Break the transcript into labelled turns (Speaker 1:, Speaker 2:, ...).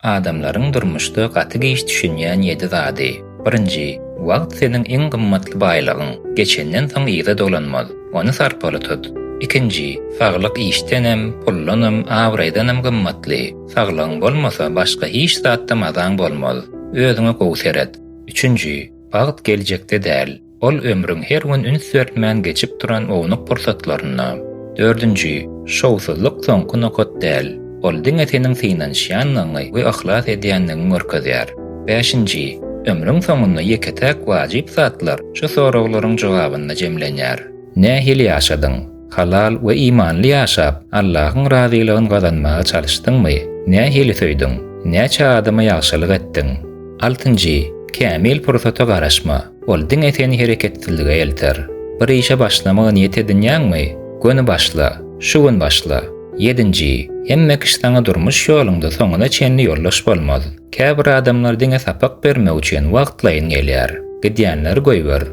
Speaker 1: Adamlaryň durmuşda gaty giç düşünýän ýedi zady. Birinji, wagt seniň iň gymmatly baýlygyň, geçenden soň yza dolanmaz, ony sarpaly tut. Ikinji, saglyk işdenem, puldanam, abraýdanam gymmatly, saglygyň bolmasa başga hiç zatda mazaň bolmaz, özüňe gowy seret. Üçünji, bagt geljekde däl, Ol ömrüň her gün üns bermän geçip duran ownuk pursatlarynda. Dördünji, şowsuzlyk soňky nokat däl. Ol diňe seniň synanyşýandygyňy we yhlas edýändigiňi görkezýär. Bäşinji, ömrüň soňunda ýeke-täk wajyp zatlar şu soraglaryň jogabynda jemlenýär. Nähili ýaşadyň? Halal we imanly ýaşap, Allahyň razylygyny gazanmaga çalyşdyňmy? Nähili söýdüň? Näçe adama ýagşylyk etdiň? Altynjy, kämil pursata garaşma. Ol diňe seni hereketsizlige elter. Bir işe başlamagy niýet edinýäňmi? Göni başla. Şu gün başla. Ýedinji, hemme kişi saňa durmuş ýoluňda soňuna çenli ýoldaş bolmaz. Käbir adamlar diňe sapak bermek üçin wagtlaýyn gelýär. Gidýänleri goýber.